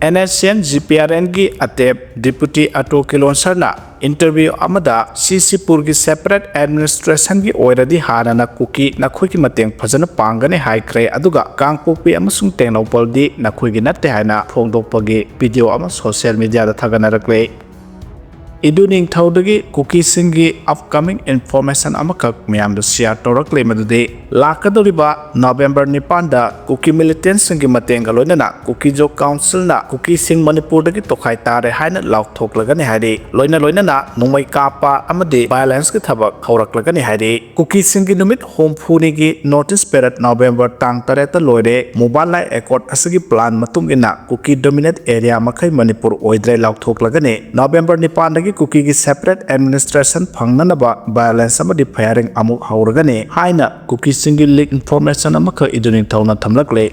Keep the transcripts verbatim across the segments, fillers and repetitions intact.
NSCN GPRNꯒꯤ ꯑꯇꯦꯞ Deputy Ato Kilonserꯅ interview ꯑꯃꯗ ꯁꯤꯁꯤꯄꯨꯔꯒꯤ separate administrationꯒꯤ ꯑꯣꯏꯔꯗꯤ ꯍꯥꯟꯅꯅ ꯀꯨꯀꯤ ꯅꯈꯣꯏꯒꯤ ꯃꯇꯦꯡ ꯐꯖꯅ ꯄꯥꯡꯒꯅꯤ ꯍꯥꯏꯈ꯭ꯔꯦ, ꯑꯗꯨꯒ ꯀꯥꯡꯄꯣꯛꯄꯤ ꯑꯃꯁꯨꯡ ꯇꯦꯡꯅꯧꯄꯜꯗꯤ ꯅꯈꯣꯏꯒꯤ ꯅꯠꯇꯦ ꯍꯥꯏꯅ ꯐꯣꯡꯗꯣꯛꯄꯒꯤ video ꯑꯃ social mediaꯗ ꯊꯥꯒꯠꯅꯔꯛꯂꯦ꯫ ꯏꯗꯨ ꯅꯤꯡꯊꯧꯗꯒꯤ ꯀꯨꯀꯤꯁꯤꯡꯒꯤ upcoming information ꯑꯃꯈꯛ ꯃꯌꯥꯝꯗ share ꯇꯧꯔꯛꯂꯦ, ꯃꯗꯨꯗꯤ ꯂꯥꯛꯀꯗꯧꯔꯤꯕ November ꯅꯤꯄꯥꯟꯗ ꯀꯨꯀꯤ militantꯁꯤꯡꯒꯤ ꯃꯇꯦꯡꯒ ꯂꯣꯏꯅꯅ ꯀꯨꯀꯤꯖꯣ Councilꯅ ꯀꯨꯀꯤꯁꯤꯡ ꯃꯅꯤꯄꯨꯔꯗꯒꯤ ꯇꯣꯈꯥꯏ ꯇꯥꯔꯦ ꯍꯥꯏꯅ ꯂꯥꯎꯊꯣꯛꯂꯒꯅꯤ ꯍꯥꯏꯔꯤ꯫ ꯂꯣꯏꯅ ꯂꯣꯏꯅꯅ ꯅꯣꯡꯃꯩ ꯀꯥꯞꯄ ꯑꯃꯗꯤ violenceꯀꯤ ꯊꯕꯛ ꯍꯧꯔꯛꯂꯒꯅꯤ ꯍꯥꯏꯔꯤ꯫ ꯀꯨꯀꯤꯁꯤꯡꯒꯤ ꯅꯨꯃꯤꯠ ꯍꯨꯝꯐꯨꯅꯤꯒꯤ notice period November ꯇꯥꯡ ꯇꯔꯦꯠꯇ ꯂꯣꯏꯔꯦ꯫ ꯃꯨꯕꯥꯟ ꯂꯥꯏ accord ꯑꯁꯤꯒꯤ plan ꯃꯇꯨꯡ ꯏꯟꯅ ꯀꯨꯀꯤ dominate area ꯃꯈꯩ ꯃꯅꯤꯄꯨꯔ ꯑꯣꯏꯗ꯭ꯔꯦ ꯂꯥꯎꯊꯣꯛꯂꯒꯅꯤ꯫ November ꯅꯤꯄꯥꯟꯗꯒꯤ ꯀꯨꯀꯤꯒꯤ separate administration ꯐꯪꯅꯅꯕ violence ꯑꯃꯗꯤ firing ꯑꯃꯨꯛ ꯍꯧꯔꯒꯅꯤ ꯍꯥꯏꯅ ꯀꯨꯀꯤꯁꯤꯡꯒꯤ leak information ꯑꯃꯈꯛ ꯏꯗꯨ ꯅꯤꯡꯊꯧꯅ ꯊꯝꯂꯛꯂꯦ꯫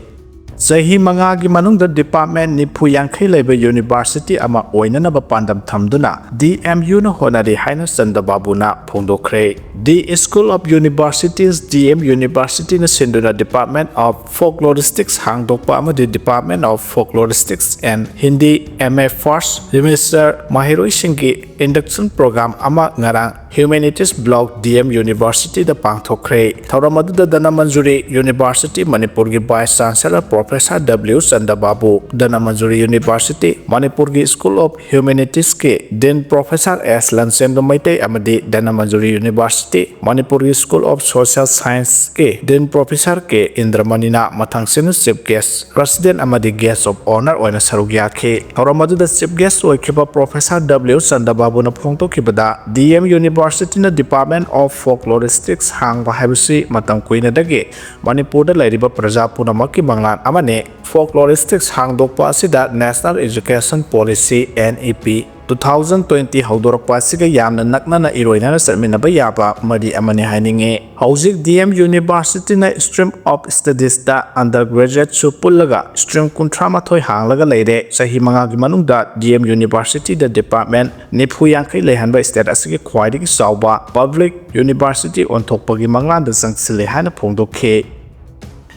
ꯆꯍꯤ ꯃꯉꯥꯒꯤ ꯃꯅꯨꯡꯗ department ꯅꯤꯐꯨ ꯌꯥꯡꯈꯩ ꯂꯩꯕ university ꯑꯃ ꯑꯣꯏꯅꯅꯕ ꯄꯥꯟꯗꯝ ꯊꯝꯗꯨꯅ DMUꯅ ꯍꯣꯠꯅꯔꯤ ꯍꯥꯏꯅ ꯆꯟꯗ꯭ꯔꯕꯥꯕꯨꯅ ꯐꯣꯡꯗꯣꯛꯈ꯭ꯔꯦ꯫ The School of Universities, DM Universityꯅ ꯁꯤꯟꯗꯨꯅ Department of Folkloristics ꯍꯥꯡꯗꯣꯛꯄ ꯑꯃꯗꯤ Department of Folkloristics and Hindi MA first semester ꯃꯍꯩꯔꯣꯏꯁꯤꯡꯒꯤ induction program ꯑꯃ ꯉꯔꯥꯡ Humanities Block DM Universityꯗ ꯄꯥꯡꯊꯣꯛꯈ꯭ꯔꯦ꯫ ꯊꯧꯔꯝ ꯑꯗꯨꯗ ꯙꯅꯃꯟꯖꯨꯔꯤ University ꯃꯅꯤꯄꯨꯔꯒꯤ Vice Chancellor Professor W ꯆꯟꯗ꯭ꯔꯕꯥꯕꯨ, Dhanamanjuri University ꯃꯅꯤꯄꯨꯔꯒꯤ School of Humanitiesꯀꯤ Dean Professor S ꯂꯟꯆꯦꯝꯕ Meitei ꯑꯃꯗꯤ ꯙꯅꯃꯟꯖꯨꯔꯤ University ꯃꯅꯤꯄꯨꯔꯒꯤ School of Social Scienceꯀꯤ Dean Professor K ꯏꯟꯗ꯭ꯔꯃꯅꯤꯅ ꯃꯊꯪꯁꯤꯠꯅ Chief Guest, President ꯑꯃꯗꯤ Guest of Honour ꯑꯣꯏꯅ ꯁꯔꯨꯛ ꯌꯥꯈꯤ꯫ ꯊꯧꯔꯝ ꯑꯗꯨꯗ Chief Guest ꯑꯣꯏꯈꯤꯕ Professor W ꯆꯟꯗ꯭ꯔꯕꯥꯕꯨꯅ ꯐꯣꯡꯗꯣꯛꯈꯤꯕꯗ, DM Universityꯅ Department of Folkloristics ꯍꯥꯡꯕ ꯍꯥꯏꯕꯁꯤ ꯃꯇꯝ ꯀꯨꯏꯅꯗꯒꯤ ꯃꯅꯤꯄꯨꯔꯗ ꯂꯩꯔꯤꯕ ꯄ꯭ꯔꯖꯥ ꯄꯨꯝꯅꯃꯛꯀꯤ ꯃꯪꯂꯥꯟ ꯑꯃꯅꯤ꯫ Folkloristics ꯍꯥꯡꯗꯣꯛꯄ ꯑꯁꯤꯗ National Education Policy, NEP, two thousand twenty ꯍꯧꯗꯣꯔꯛꯄ ꯑꯁꯤꯒ ꯌꯥꯝꯅ ꯅꯛꯅꯅ ꯏꯔꯣꯏꯅꯅ ꯆꯠꯃꯤꯟꯅꯕ ꯌꯥꯕ ꯃꯔꯤ ꯑꯃꯅꯤ ꯍꯥꯏꯅꯤꯡꯏ꯫ ꯍꯧꯖꯤꯛ DM Universityꯅ stream of studiesꯇ undergraduateꯁꯨ ꯄꯨꯜꯂꯒ stream ꯀꯨꯟꯊ꯭ꯔꯥ ꯃꯥꯊꯣꯏ ꯍꯥꯡꯂꯒ ꯂꯩꯔꯦ꯫ ꯆꯍꯤ ꯃꯉꯥꯒꯤ ꯃꯅꯨꯡꯗ DM Universityꯗ department ꯅꯤꯐꯨ ꯌꯥꯡꯈꯩ ꯂꯩꯍꯟꯕ state ꯑꯁꯤꯒꯤ ꯈ꯭ꯋꯥꯏꯗꯒꯤ ꯆꯥꯎꯕ public university ꯑꯣꯟꯊꯣꯛꯄꯒꯤ ꯃꯪꯂꯥꯟꯗ ꯆꯪꯁꯤꯜꯂꯦ ꯍꯥꯏꯅ ꯐꯣꯡꯗꯣꯛꯈꯤ꯫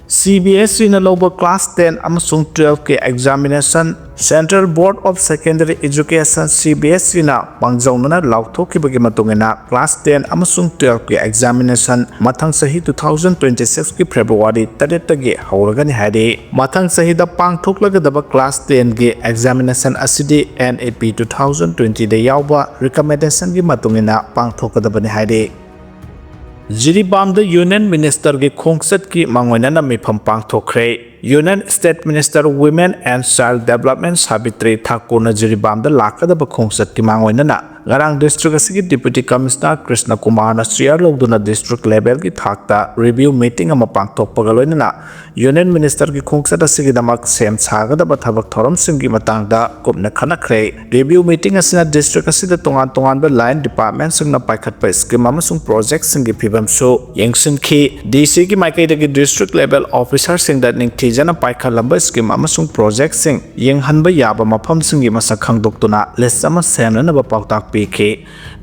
ꯁꯤ ꯕꯤ ꯑꯦꯁ ꯏꯅ ꯂꯧꯕ class ten ꯑꯃꯁꯨꯡ twelve ꯀꯤ examination Central Board of Secondary Education, C B S ꯏꯅ ꯃꯥꯡꯖꯧꯅꯅ ꯂꯥꯎꯊꯣꯛꯈꯤꯕꯒꯤ ꯃꯇꯨꯡ ꯏꯟꯅ, class ten ꯑꯃꯁꯨꯡ twelve ꯀꯤ examination ꯃꯊꯪ ꯆꯍꯤ two thousand twenty six ꯀꯤ February ꯇꯔꯦꯠꯇꯒꯤ ꯍꯧꯔꯒꯅꯤ ꯍꯥꯏꯔꯤ꯫ ꯃꯊꯪ ꯆꯍꯤꯗ ꯄꯥꯡꯊꯣꯛꯂꯒꯗꯕ class ten ꯒꯤ examination ꯑꯁꯤꯗꯤ N E P two thousand twenty ꯗ ꯌꯥꯎꯕ recommendation ꯒꯤ ꯃꯇꯨꯡ ꯏꯟꯅ ꯄꯥꯡꯊꯣꯛꯀꯗꯕꯅꯤ ꯍꯥꯏꯔꯤ꯫ ꯖꯤꯔꯤꯕꯥꯝꯗ Union Minister ꯒꯤ ꯈꯣꯡꯆꯠꯀꯤ ꯃꯥꯡꯑꯣꯏꯅꯅ ꯃꯤꯐꯝ ꯄꯥꯡꯊꯣꯛꯈ꯭ꯔꯦ꯫ Union State Minister Women and Child Development Savitri ꯊꯥꯀꯨꯔꯅ ꯖꯤꯔꯤꯕꯥꯝꯗ ꯂꯥꯛꯀꯗꯕ ꯈꯣꯡꯆꯠꯀꯤ ꯃꯥꯡꯑꯣꯏꯅꯅ ꯉꯔꯥꯡ district ꯑꯁꯤꯒꯤ Deputy Commissioner ꯀ꯭ꯔꯤꯁꯅ ꯀꯨꯃꯥꯔꯅ chair ꯂꯧꯗꯨꯅ district level ꯒꯤ ꯊꯥꯛꯇ review meeting ꯑꯃ ꯄꯥꯡꯊꯣꯛꯄꯒ ꯂꯣꯏꯅꯅ Union Minister ꯒꯤ ꯈꯣꯡꯆꯠ ꯑꯁꯤꯒꯤꯗꯃꯛ ꯁꯦꯝ ꯁꯥꯒꯗꯕ ꯊꯕꯛ ꯊꯧꯔꯝꯁꯤꯡꯒꯤ ꯃꯇꯥꯡꯗ ꯀꯨꯞꯅ ꯈꯟꯅꯈ꯭ꯔꯦ꯫ Review meeting ꯑꯁꯤꯅ district ꯑꯁꯤꯗ ꯇꯣꯉꯥꯟ ꯇꯣꯉꯥꯟꯕ line department ꯁꯤꯡꯅ ꯄꯥꯏꯈꯠꯄ scheme ꯑꯃꯁꯨꯡ project ꯁꯤꯡꯒꯤ ꯐꯤꯕꯝꯁꯨ ꯌꯦꯡꯁꯤꯟꯈꯤ꯫ D C ꯒꯤ ꯃꯥꯏꯀꯩꯗꯒꯤ district level officer ꯁꯤꯡꯗ ꯅꯤꯡꯊꯤꯖꯅ ꯄꯥꯏꯈꯠꯂꯝꯕ scheme ꯑꯃꯁꯨꯡ project ꯁꯤꯡ ꯌꯦꯡꯍꯟꯕ ꯌꯥꯕ ꯃꯐꯝꯁꯤꯡꯒꯤ ꯃꯁꯛ ꯈꯪꯗꯣꯛꯇꯨꯅ list ꯑꯃ ꯁꯦꯝꯅꯅꯕ ꯄꯥꯎꯇꯥꯛ ꯄꯤꯈꯤ꯫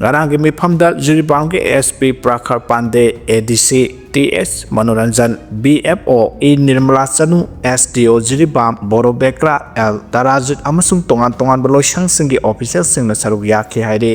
ꯉꯔꯥꯡꯒꯤ ꯃꯤꯐꯝꯗ ꯖꯤꯔꯤꯕꯥꯝꯒꯤ S P ꯄ꯭ꯔꯥꯈꯔ Pandey, A D C T S Manoranjan, B F O E Nirmala Chanu, S D O Jiribam ꯕꯣꯔꯣ ꯕꯦꯀ꯭ꯔꯥ L ꯇꯔꯥꯖꯤꯠ ꯑꯃꯁꯨꯡ ꯇꯣꯉꯥꯟ ꯇꯣꯉꯥꯟꯕ ꯂꯣꯏꯁꯪꯁꯤꯡꯒꯤ official ꯁꯤꯡꯅ ꯁꯔꯨꯛ ꯌꯥꯈꯤ ꯍꯥꯏꯔꯤ꯫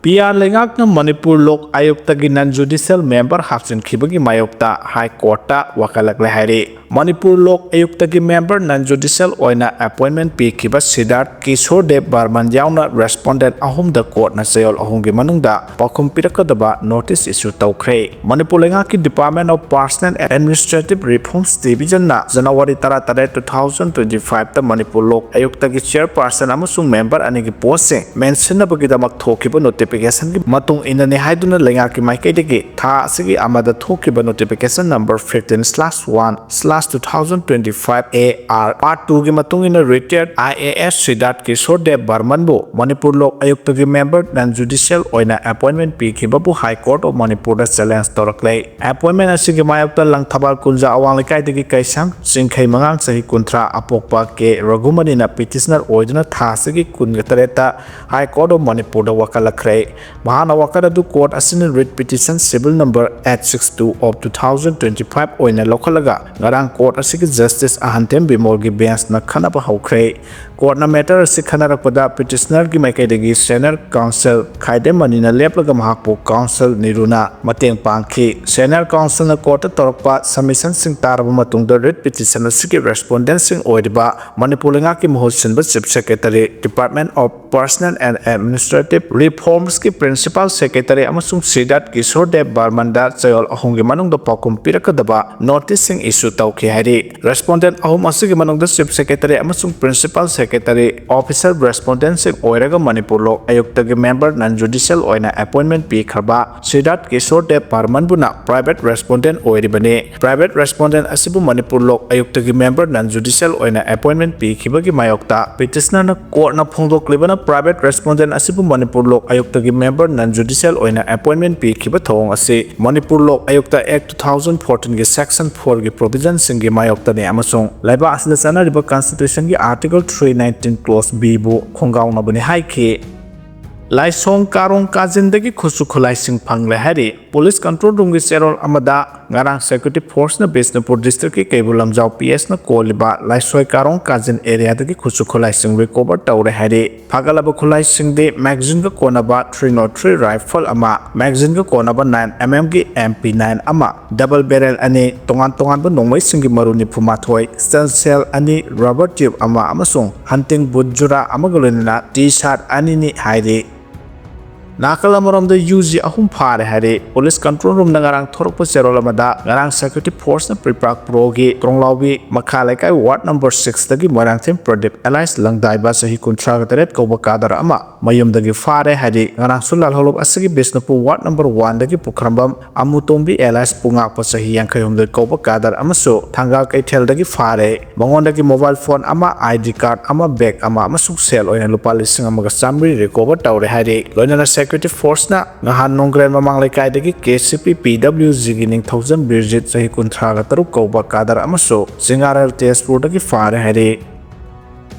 ꯄꯤ ꯑꯥꯔ ꯂꯩꯉꯥꯛꯅ ꯃꯅꯤꯄꯨꯔ ꯂꯣꯛ ꯑꯌꯨꯛꯇꯒꯤ non judicial member ꯍꯥꯞꯆꯤꯟꯈꯤꯕꯒꯤ ꯃꯥꯌꯣꯛꯇ High Court ꯇ ꯋꯥꯀꯠꯂꯛꯂꯦ ꯍꯥꯏꯔꯤ꯫ ꯃꯅꯤꯄꯨꯔ ꯂꯣꯛ ꯑꯌꯨꯛꯇꯒꯤ member non judicial ꯑꯣꯏꯅ appointment ꯄꯤꯈꯤꯕ ꯁꯤꯗꯥꯔꯊ ꯀꯤꯁꯣꯔ ꯗꯦꯕ ꯕꯔꯃꯟ ꯌꯥꯎꯅ respondent ꯑꯍꯨꯝꯗ court ꯅ ꯆꯌꯣꯜ ꯑꯍꯨꯝꯒꯤ ꯃꯅꯨꯡꯗ ꯄꯥꯎꯈꯨꯝ ꯄꯤꯔꯛꯀꯗꯕ notice issue ꯇꯧꯈ꯭ꯔꯦ꯫ ꯃꯅꯤꯄꯨꯔ ꯂꯩꯉꯥꯛꯀꯤ Department of Personnel and Administrative Reforms Division ꯅ January ꯇꯔꯥꯇꯔꯦꯠ, two thousand twenty five ꯇ ꯃꯅꯤꯄꯨꯔ ꯂꯣꯛ ꯑꯌꯨꯛꯇꯒꯤ chairperson ꯑꯃꯁꯨꯡ member ꯑꯅꯤꯒꯤ post ꯁꯤꯡ ꯃꯦꯟꯁꯤꯟꯅꯕꯒꯤꯗꯃꯛ ꯊꯣꯛꯈꯤꯕ notification ꯒꯤ ꯃꯇꯨꯡ ꯏꯟꯅꯅꯤ ꯍꯥꯏꯗꯨꯅ ꯂꯩꯉꯥꯛꯀꯤ ꯃꯥꯏꯀꯩꯗꯒꯤ ꯊꯥ ꯑꯁꯤꯒꯤ ꯑꯃꯗ ꯊꯣꯛꯈꯤꯕ notification number fifteen slash one slash two thousand twenty five A R part two ꯒꯤ ꯃꯇꯨꯡ ꯏꯟꯅ retired I A S ꯁꯤꯗꯥꯔꯊ Kishore ꯗꯦꯕ ꯕꯔꯃꯟꯕꯨ ꯃꯅꯤꯄꯨꯔ ꯂꯣꯛ ꯑꯌꯨꯛꯇꯒꯤ member non judicial ꯑꯣꯏꯅ appointment ꯄꯤꯈꯤꯕꯕꯨ High Court of ꯃꯅꯤꯄꯨꯔꯗ challenge ꯇꯧꯔꯛꯂꯦ꯫ Appointment ꯑꯁꯤꯒꯤ ꯃꯥꯌꯣꯛꯇ ꯂꯪꯊꯕꯥꯜ ꯀꯨꯟꯖꯥ ꯑꯋꯥꯡ ꯂꯩꯀꯥꯏꯗꯒꯤ ꯀꯩꯁꯥꯡ ꯆꯤꯡꯈꯩ ꯃꯉꯥꯡ ꯆꯍꯤ ꯀꯨꯟꯊ꯭ꯔꯥ ꯑꯄꯣꯛꯄ ꯀꯦ ꯔꯘꯨꯃꯅꯤꯅ petitioner ꯑꯣꯏꯗꯨꯅ ꯊꯥ ꯑꯁꯤꯒꯤ ꯀꯨꯟꯒ ꯇꯔꯦꯠꯇ High Court of ꯃꯅꯤꯄꯨꯔꯗ ꯋꯥꯀꯠꯂꯛꯈ꯭ꯔꯦ꯫ ꯃꯍꯥꯛꯅ ꯋꯥꯀꯠ ꯑꯗꯨ ꯀꯣꯔꯠ ꯑꯁꯤꯅ read petition civil number eight six two of two thousand twenty five ꯑꯣꯏꯅ ꯂꯧꯈꯠꯂꯒ ꯉꯔꯥꯡ ꯀꯣꯔꯠ ꯑꯁꯤꯒꯤ ꯖꯁꯇꯤꯁ ꯑꯍꯟꯇꯦꯝ ꯕꯤꯃꯣꯜꯒꯤ ꯕꯦꯟꯁꯅ ꯈꯟꯅꯕ ꯍꯧꯈ꯭ꯔꯦ꯫ ꯀꯣꯔꯠꯅ ꯃꯦꯇꯔ ꯑꯁꯤ ꯈꯟꯅꯔꯛꯄꯗ ꯄꯤꯇꯤꯁꯅꯔꯒꯤ ꯃꯥꯏꯀꯩꯗꯒꯤ ꯁꯦꯅꯤꯌꯔ ꯀꯥꯎꯟꯁꯤꯜ ꯈꯥꯏꯗꯦꯝ ꯃꯅꯤꯅ ꯂꯦꯞꯂꯒ ꯃꯍꯥꯛꯄꯨ ꯀꯥꯎꯟꯁꯤꯜ ꯅꯤꯔꯨꯅ ꯃꯇꯦꯡ ꯄꯥꯡꯈꯤ꯫ ꯁꯦꯅꯤꯌꯔ ꯀꯥꯎꯟꯁꯤꯜꯅ ꯀꯣꯔꯠꯇ ꯇꯧꯔꯛꯄ ꯁꯕꯃꯤꯁꯟꯁꯤꯡ ꯇꯥꯔꯕ ꯃꯇꯨꯡꯗ ꯔꯤꯠ ꯄꯤꯇꯤꯁꯟ ꯑꯁꯤꯒꯤ ꯔꯦꯁꯄꯣꯟꯗꯦꯟꯁꯤꯡ ꯑꯣꯏꯔꯤꯕ ꯃꯅꯤꯄꯨꯔ ꯂꯩꯉꯥꯛꯀꯤ ꯃꯍꯨꯠ ꯁꯤꯟꯕ chief secretary, department of Personnel and Administrative Reformsꯀꯤ ꯄ꯭ꯔꯤꯟꯁꯤꯄꯥꯜ ꯁꯦꯀ꯭ꯔꯦꯇꯔꯤ ꯑꯃꯁꯨꯡ ꯁꯤꯗꯥꯠ ꯀꯤꯁꯣꯔ ꯗꯦꯕ ꯕꯔꯃꯟꯗ ꯆꯌꯣꯜ ꯑꯍꯨꯝꯒꯤ ꯃꯅꯨꯡꯗ ꯄꯥꯎꯈꯨꯝ ꯄꯤꯔꯛꯀꯗꯕ ꯅꯣꯇꯤꯁꯁꯤꯡ ꯏꯁꯨ ꯇꯧꯈꯤ ꯍꯥꯏꯔꯤ꯫ ꯔꯦꯁꯄꯣꯟꯗꯦꯟ ꯑꯍꯨꯝ ꯑꯁꯤꯒꯤ ꯃꯅꯨꯡꯗ ꯆꯤꯐ ꯁꯦꯀ꯭ꯔꯦꯇꯔꯤ ꯑꯃꯁꯨꯡ ꯄ꯭ꯔꯤꯟꯁꯤꯄꯥꯜ ꯁꯦꯀ꯭ꯔꯦꯇꯔꯤ ꯑꯣꯐꯤꯁꯤꯌꯦꯜ ꯔꯦꯁꯄꯣꯟꯗꯦꯟꯁꯤꯡ ꯑꯣꯏꯔꯒ ꯃꯅꯤꯄꯨꯔ ꯂꯣꯛ ꯑꯌꯨꯛꯇꯒꯤ ꯃꯦꯝꯕꯔ ꯅꯟ ꯖꯨꯗꯤꯁꯤꯌꯦꯜ ꯑꯣꯏꯅ ꯑꯦꯄꯣꯏꯟꯃꯦꯟ ꯄꯤꯈ꯭ꯔꯕ ꯁꯤꯗꯥꯠ ꯀꯤꯁꯣꯔ ꯗꯦꯕ ꯕꯔꯃꯟꯕꯨꯅ ꯄ꯭ꯔꯥꯏꯚꯦꯠ ꯔꯦꯁꯄꯣꯟꯗꯦꯟ ꯑꯣꯏꯔꯤꯕꯅꯤ꯫ ꯄ꯭ꯔꯥꯏꯚꯦꯠ ꯔꯦꯁꯄꯣꯟꯗꯦꯟ ꯑꯁꯤꯕꯨ ꯃꯅꯤꯄꯨꯔ ꯂꯣꯛ ꯑꯌꯨꯛꯇꯒꯤ ꯃꯦꯝꯕꯔ ꯅꯟ ꯖꯨꯗꯤꯁꯤꯌꯦꯜ ꯑꯣꯏꯅ ꯑꯦꯄꯣꯏꯟꯃꯦꯟ ꯄꯤꯈꯤꯕꯒꯤ ꯃꯥꯌꯣꯛꯇ ꯄꯤꯇꯤꯁꯅꯔꯅ ꯀꯣꯔꯠꯅ ꯐꯣꯡꯗꯣꯛꯂꯤꯕꯅ ꯄ꯭ꯔꯥꯏꯚꯦꯠ ꯔꯦꯁꯄꯣꯟꯗꯦꯟ ꯑꯁꯤꯕꯨ ꯃꯅꯤꯄꯨꯔ ꯂꯣꯛ ꯑꯌꯨꯛꯇꯒꯤ ꯃꯦꯝꯕꯔ ꯅꯟ ꯖꯨꯗꯤꯁꯤꯌꯦꯜ ꯑꯣꯏꯅ ꯑꯦꯄꯣꯏꯟꯃꯦꯟ ꯄꯤꯈꯤꯕ ꯊꯧꯑꯣꯡ ꯑꯁꯤ ꯃꯅꯤꯄꯨꯔ ꯂꯣꯛ ꯑꯌꯨꯛꯇ ꯑꯦꯛ two thousand fourteenꯒꯤ ꯁꯦꯛꯁꯟ fourꯒꯤ ꯄ꯭ꯔꯣꯚꯤꯖꯟꯁꯤꯡꯒꯤ ꯃꯥꯌꯣꯛꯇꯅꯤ ꯑꯃꯁꯨꯡ ꯂꯩꯕꯥꯛ ꯑꯁꯤꯗ ꯆꯠꯅꯔꯤꯕ ꯀꯟꯁꯇꯤꯇ꯭ꯌꯨꯁꯟꯒꯤ ꯑꯥꯔꯇꯤꯀꯜ three nineteen clause Bꯕꯨ ꯈꯣꯡꯒꯥꯎꯅꯕꯅꯤ ꯍꯥꯏꯈꯤ꯫ ꯂꯥꯏꯁꯣꯡ ꯀꯥꯔꯣꯡ ꯀꯥꯖꯤꯟꯗꯒꯤ ꯈꯨꯠꯁꯨ ꯈꯨꯠꯂꯥꯏꯁꯤꯡ ꯐꯪꯂꯦ ꯍꯥꯏꯔꯤ꯫ ꯄꯨꯂꯤꯁ ꯀꯟꯇ꯭ꯔꯣꯜ ꯔꯨꯝꯒꯤ ꯆꯦꯔꯣꯜ ꯑꯃꯗ ꯉꯔꯥꯡ ꯁꯦꯀ꯭ꯌꯨꯔꯤꯇꯤ ꯐꯣꯔꯁꯅ ꯕꯤꯁꯅꯨꯄꯨꯔ ꯗꯤꯁꯇ꯭ꯔꯤꯛꯀꯤ ꯀꯩꯕꯨꯜ ꯂꯝꯖꯥꯎ ꯄꯤ ꯑꯦꯁꯅ ꯀꯣꯜꯂꯤꯕ ꯂꯥꯏꯁꯣꯏ ꯀꯥꯔꯣꯡ ꯀꯥꯖꯤꯟ ꯑꯦꯔꯤꯌꯥꯗꯒꯤ ꯈꯨꯠꯁꯨ ꯈꯨꯠꯂꯥꯏꯁꯤꯡ ꯔꯤꯀꯣꯚꯔ ꯇꯧꯔꯦ ꯍꯥꯏꯔꯤ꯫ ꯐꯥꯒꯠꯂꯕ ꯈꯨꯠꯂꯥꯏꯁꯤꯡꯗꯤ ꯃꯦꯒꯥꯖꯤꯟꯒ ꯀꯣꯟꯅꯕ three nought three ꯔꯥꯏꯐꯜ ꯑꯃ, ꯃꯦꯒꯥꯖꯤꯟꯒ ꯀꯣꯟꯅꯕ nine mmꯒꯤ M P nine ꯑꯃ, ꯗꯕꯜ ꯕꯦꯔꯦꯜ ꯑꯅꯤ, ꯇꯣꯉꯥꯟ ꯇꯣꯉꯥꯟꯕ ꯅꯣꯡꯃꯩꯁꯤꯡꯒꯤ ꯃꯔꯨ ꯅꯤꯐꯨ ꯃꯥꯊꯣꯏ, ꯁ꯭ꯇꯦꯜ ꯁꯦꯜ ꯑꯅꯤ, ꯔꯕꯔ ꯇ꯭ꯌꯨꯕ ꯑꯃ ꯑꯃꯁꯨꯡ ꯍꯟꯇꯤꯡ ꯕꯨꯠ ꯖꯨꯔꯥ ꯑꯃꯒ ꯂꯣꯏꯅꯅ ꯇꯤ ꯁꯥꯔꯠ ꯑꯅꯤꯅꯤ ꯍꯥꯏꯔꯤ꯫ ꯅꯥꯀꯜ ꯑꯃꯔꯣꯝꯗ ꯌꯨ ꯖꯤ ꯑꯍꯨꯝ ꯐꯥꯔꯦ ꯍꯥꯏꯔꯤ꯫ ꯄꯨꯂꯤꯁ ꯀꯟꯇ꯭ꯔꯣꯜ ꯔꯨꯝꯗ ꯉꯔꯥꯡ ꯊꯣꯔꯛꯄ ꯆꯦꯔꯣꯜ ꯑꯃꯗ ꯉꯔꯥꯡ ꯁꯦꯀ꯭ꯌꯨꯔꯤꯇꯤ ꯐꯣꯔꯁꯅ ꯄ꯭ꯔꯤꯄ꯭ꯔꯥꯛ ꯄ꯭ꯔꯣꯒꯤ ꯀ꯭ꯔꯣꯡꯂꯥꯎꯕꯤ ꯃꯈꯥ ꯂꯩꯀꯥꯏ ward number sixꯇꯒꯤ Moirangthem Pradeep alias ꯂꯪꯗꯥꯏꯕ ꯆꯍꯤ ꯀꯨꯟꯊ꯭ꯔꯥꯒ ꯇꯔꯦꯠ ꯀꯧꯕ ꯀꯥꯗꯔ ꯑꯃ ꯃꯌꯨꯝꯗꯒꯤ ꯐꯥꯔꯦ ꯍꯥꯏꯔꯤ꯫ ꯉꯔꯥꯡꯁꯨ ꯂꯥꯜꯍꯧꯂꯨꯞ ꯑꯁꯤꯒꯤ ꯕꯤꯁꯅꯨꯄꯨꯔ ꯋꯥꯔꯗ ꯅꯝꯕꯔ oneꯗꯒꯤ ꯄꯨꯈ꯭ꯔꯝꯕꯝ ꯑꯃꯨꯇꯣꯝꯕꯤ alias ꯄꯨꯉꯥꯛꯄ ꯆꯍꯤ ꯌꯥꯡꯈꯩ ꯍꯨꯝꯗꯣꯏ ꯀꯧꯕ ꯀꯥꯗꯔ ꯑꯃꯁꯨ ꯊꯪꯒꯥꯜ ꯀꯩꯊꯦꯜꯗꯒꯤ ꯐꯥꯔꯦ꯫ ꯃꯉꯣꯟꯗꯒꯤ ꯃꯣꯕꯥꯏꯜ ꯐꯣꯟ ꯑꯃ, I D card ꯑꯃ, ꯕꯦꯒ ꯑꯃ ꯑꯃꯁꯨꯡ ꯁꯦꯜ ꯑꯣꯏꯅ ꯂꯨꯄꯥ ꯂꯤꯁꯤꯡ ꯑꯃꯒ ꯆꯥꯃꯔꯤ ꯔꯤꯀꯣꯚꯔ ꯇꯧꯔꯦ ꯍꯥꯏꯔꯤ꯫ ꯂꯣꯏꯅꯅ ꯁꯦꯀ꯭ꯌꯨꯔꯤꯇꯤ ꯐꯣꯔꯁꯅ ꯉꯍꯥꯟ ꯅꯣꯡꯒ꯭ꯔꯦꯟ ꯃꯃꯥꯡ ꯂꯩꯀꯥꯏꯗꯒꯤ K C P P W Gꯒꯤ ꯅꯤꯡꯊꯧꯖꯝ ꯕꯤꯔꯖꯤꯠ ꯆꯍꯤ ꯀꯨꯟꯊ꯭ꯔꯥꯒ ꯇꯔꯨꯛ ꯀꯧꯕ ꯀꯥꯗꯔ ꯑꯃꯁꯨ ꯆꯤꯡꯉꯥꯔꯦꯜ ꯇꯦꯖꯄꯨꯔꯗꯒꯤ ꯐꯥꯔꯦ ꯍꯥꯏꯔꯤ꯫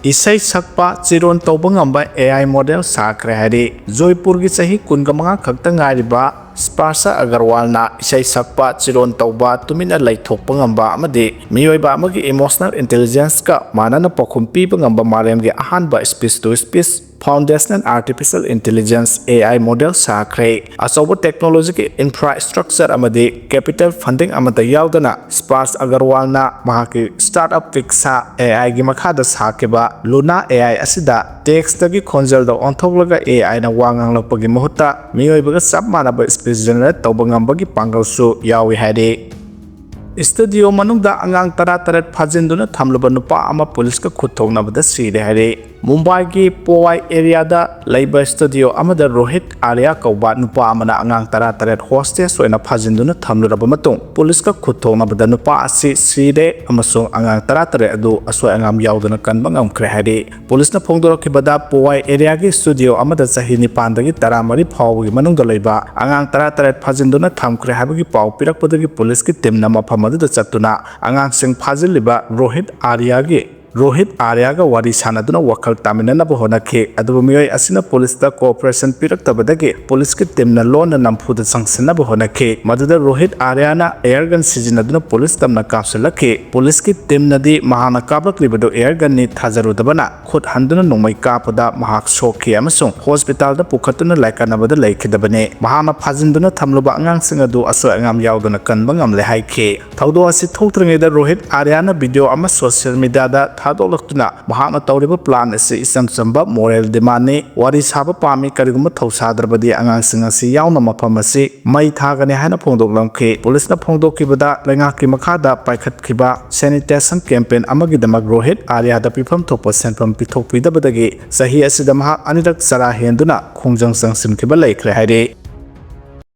ꯏꯁꯩ ꯁꯛꯄ, ꯆꯤꯔꯣꯟ ꯇꯧꯕ ꯉꯝꯕ A I model ꯁꯥꯈ꯭ꯔꯦ ꯍꯥꯏꯔꯤ꯫ ꯖꯣꯏꯄꯨꯔꯒꯤ ꯆꯍꯤ ꯀꯨꯟꯒ ꯃꯉꯥ ꯈꯛꯇ ꯉꯥꯏꯔꯤꯕ ꯁ꯭ꯄꯥꯔꯁꯥ ꯑꯒꯔꯋꯥꯜꯅ ꯏꯁꯩ ꯁꯛꯄ, ꯆꯤꯔꯣꯟ ꯇꯧꯕ, ꯇꯨꯃꯤꯟꯅ ꯂꯩꯊꯣꯛꯄ ꯉꯝꯕ ꯑꯃꯗꯤ ꯃꯤꯑꯣꯏꯕ ꯑꯃꯒꯤ emotional intelligence ꯀ ꯃꯥꯟꯅꯅ ꯄꯥꯎꯈꯨꯝ ꯄꯤꯕ ꯉꯝꯕ ꯃꯥꯂꯦꯝꯒꯤ ꯑꯍꯥꯟꯕ speech to speech foundational artificial intelligence A I model ꯁꯥꯈ꯭ꯔꯦ꯫ ꯑꯆꯧꯕ technology ꯒꯤ infrastructure ꯑꯃꯗꯤ capital funding ꯑꯃꯠꯇ ꯌꯥꯎꯗꯅ ꯁ꯭ꯄꯥꯔꯁꯥ ꯑꯒꯔꯋꯥꯜꯅ ꯃꯍꯥꯛꯀꯤ startup Pixar A I ꯒꯤ ꯃꯈꯥꯗ ꯁꯥꯈꯤꯕ ꯂꯨꯅꯥ A I ꯑꯁꯤꯗ text ꯇꯒꯤ ꯈꯣꯟꯖꯦꯜꯗ ꯑꯣꯟꯊꯣꯛꯂꯒ A I ꯅ ꯋꯥ ꯉꯥꯡꯂꯛꯄꯒꯤ ꯃꯍꯨꯠꯇ ꯃꯤꯑꯣꯏꯕꯒ ꯆꯞ ꯃꯥꯟꯅꯕ speech generate ꯇꯧꯕ ꯉꯝꯕꯒꯤ ꯄꯥꯡꯒꯜꯁꯨ ꯌꯥꯎꯏ ꯍꯥꯏꯔꯤ꯫ Studio ꯃꯅꯨꯡꯗ ꯑꯉꯥꯡ ꯇꯔꯥꯇꯔꯦꯠ ꯐꯥꯖꯤꯟꯗꯨꯅ ꯊꯝꯂꯨꯕ ꯅꯨꯄꯥ ꯑꯃ ꯄꯨꯂꯤꯁꯀ ꯈꯨꯠ ꯊꯣꯛꯅꯕꯗ ꯁꯤꯔꯦ ꯍꯥꯏꯔꯤ꯫ ꯃꯨꯝꯕꯥꯏꯒꯤ ꯄꯣꯋꯥꯏ area ꯗ ꯂꯩꯕ studio ꯑꯃꯗ ꯔꯣꯍꯤꯠ ꯑꯥꯔꯌꯥ ꯀꯧꯕ ꯅꯨꯄꯥ ꯑꯃꯅ ꯑꯉꯥꯡ ꯇꯔꯥꯇꯔꯦꯠ hostage ꯑꯣꯏꯅ ꯐꯥꯖꯤꯟꯗꯨꯅ ꯊꯝꯂꯨꯔꯕ ꯃꯇꯨꯡ ꯄꯨꯂꯤꯁꯀ ꯈꯨꯠ ꯊꯣꯛꯅꯕꯗ ꯅꯨꯄꯥ ꯑꯁꯤ ꯁꯤꯔꯦ ꯑꯃꯁꯨꯡ ꯑꯉꯥꯡ ꯇꯔꯥꯇꯔꯦꯠ ꯑꯗꯨ ꯑꯁꯣꯏ ꯑꯉꯥꯝ ꯌꯥꯎꯗꯅ ꯀꯟꯕ ꯉꯝꯈ꯭ꯔꯦ ꯍꯥꯏꯔꯤ꯫ ꯄꯨꯂꯤꯁꯅ ꯐꯣꯡꯗꯣꯔꯛꯈꯤꯕꯗ ꯄꯣꯋꯥꯏ area ꯒꯤ studio ꯑꯃꯗ ꯆꯍꯤ ꯅꯤꯄꯥꯟꯗꯒꯤ ꯇꯔꯥꯃꯔꯤ ꯐꯥꯎꯕꯒꯤ ꯃꯅꯨꯡꯗ ꯂꯩꯕ ꯑꯉꯥꯡ ꯇꯔꯥꯇꯔꯦꯠ ꯐꯥꯖꯤꯟꯗꯨꯅ ꯊꯝꯈ꯭ꯔꯦ ꯍꯥꯏꯕꯒꯤ ꯄꯥꯎ ꯄꯤꯔꯛꯄꯗꯒꯤ ꯄꯨꯂꯤꯁꯀꯤ team ꯅ ꯃꯐꯝ ꯑꯗꯨꯗ ꯆꯠꯇꯨꯅ ꯑꯉꯥꯡꯁꯤꯡ ꯐꯥꯖꯤꯜꯂꯤꯕ ꯔꯣꯍꯤꯠ ꯑꯥꯔꯌꯥꯒꯤ ꯔꯣꯍꯤꯠ ꯑꯥꯔꯌꯥꯒ ꯋꯥꯔꯤ ꯁꯥꯅꯗꯨꯅ ꯋꯥꯈꯜ ꯇꯥꯃꯤꯟꯅꯅꯕ ꯍꯣꯠꯅꯈꯤ꯫ ꯑꯗꯨꯕꯨ ꯃꯤꯑꯣꯏ ꯑꯁꯤꯅ ꯄꯨꯂꯤꯁꯇ cooperation ꯄꯤꯔꯛꯇꯕꯗꯒꯤ ꯄꯨꯂꯤꯁꯀꯤ team ꯅ ꯂꯣꯟꯅ ꯅꯝꯐꯨꯗ ꯆꯪꯁꯤꯟꯅꯕ ꯍꯣꯠꯅꯈꯤ꯫ ꯃꯗꯨꯗ ꯔꯣꯍꯤꯠ ꯑꯥꯔꯌꯥꯅ air gun ꯁꯤꯖꯤꯟꯅꯗꯨꯅ ꯄꯨꯂꯤꯁ ꯇꯝꯅ ꯀꯥꯞꯁꯤꯜꯂꯛꯈꯤ꯫ ꯄꯨꯂꯤꯁꯀꯤ team ꯅꯗꯤ ꯃꯍꯥꯛꯅ ꯀꯥꯞꯂꯛꯂꯤꯕꯗꯨ air gun ꯅꯤ ꯊꯥꯖꯔꯨꯗꯕꯅ ꯈꯨꯠ ꯍꯟꯗꯨꯅ ꯅꯣꯡꯃꯩ ꯀꯥꯞꯄꯗ ꯃꯍꯥꯛ ꯁꯣꯛꯈꯤ ꯑꯃꯁꯨꯡ hospital ꯗ ꯄꯨꯈꯠꯇꯨꯅ ꯂꯥꯏꯀꯠꯅꯕꯗ ꯂꯩꯈꯤꯗꯕꯅꯤ꯫ ꯃꯍꯥꯛꯅ ꯐꯥꯖꯤꯟꯗꯨꯅ ꯊꯝꯂꯨꯕ ꯑꯉꯥꯡꯁꯤꯡ ꯑꯗꯨ ꯑꯁꯣꯏ ꯑꯉꯥꯝ ꯌꯥꯎꯗꯅ ꯀꯟꯕ ꯉꯝꯂꯦ ꯍꯥꯏꯈꯤ꯫ ꯊꯧꯗꯣꯛ ꯑꯁꯤ ꯊꯣꯛꯇ꯭ꯔꯤꯉꯩꯗ ꯔꯣꯍꯤꯠ ꯑꯥꯔꯌꯥꯅ video ꯑꯃ social media ꯗ ꯊꯥꯗꯣꯛꯂꯛꯇꯨꯅ ꯃꯍꯥꯛꯅ ꯇꯧꯔꯤꯕ plan ꯑꯁꯤ ꯏꯆꯝ ꯆꯝꯕ moral demand ꯅꯤ, ꯋꯥꯔꯤ ꯁꯥꯕ ꯄꯥꯝꯃꯤ, ꯀꯔꯤꯒꯨꯝꯕ ꯊꯧꯁꯥꯗ꯭ꯔꯕꯗꯤ ꯑꯉꯥꯡꯁꯤꯡ ꯑꯁꯤ ꯌꯥꯎꯅ ꯃꯐꯝ ꯑꯁꯤ ꯃꯩ ꯊꯥꯒꯅꯤ ꯍꯥꯏꯅ ꯐꯣꯡꯗꯣꯛꯂꯝꯈꯤ꯫ ꯄꯨꯂꯤꯁꯅ ꯐꯣꯡꯗꯣꯛꯈꯤꯕꯗ ꯂꯩꯉꯥꯛꯀꯤ ꯃꯈꯥꯗ ꯄꯥꯏꯈꯠꯈꯤꯕ sanitation campaign ꯑꯃꯒꯤꯗꯃꯛ ꯔꯣꯍꯤꯠ ꯑꯥꯔꯌꯥꯗ ꯄꯤꯐꯝ ꯊꯣꯛꯄ ꯁꯦꯟꯐꯝ ꯄꯤꯊꯣꯛꯄꯤꯗꯕꯗꯒꯤ ꯆꯍꯤ ꯑꯁꯤꯗ ꯃꯍꯥꯛ ꯑꯅꯤꯔꯛ ꯆꯔꯥ ꯍꯦꯟꯗꯨꯅ ꯈꯣꯡꯖꯪ ꯆꯪꯁꯤꯟꯈꯤꯕ ꯂꯩꯈ꯭ꯔꯦ ꯍꯥꯏꯔꯤ꯫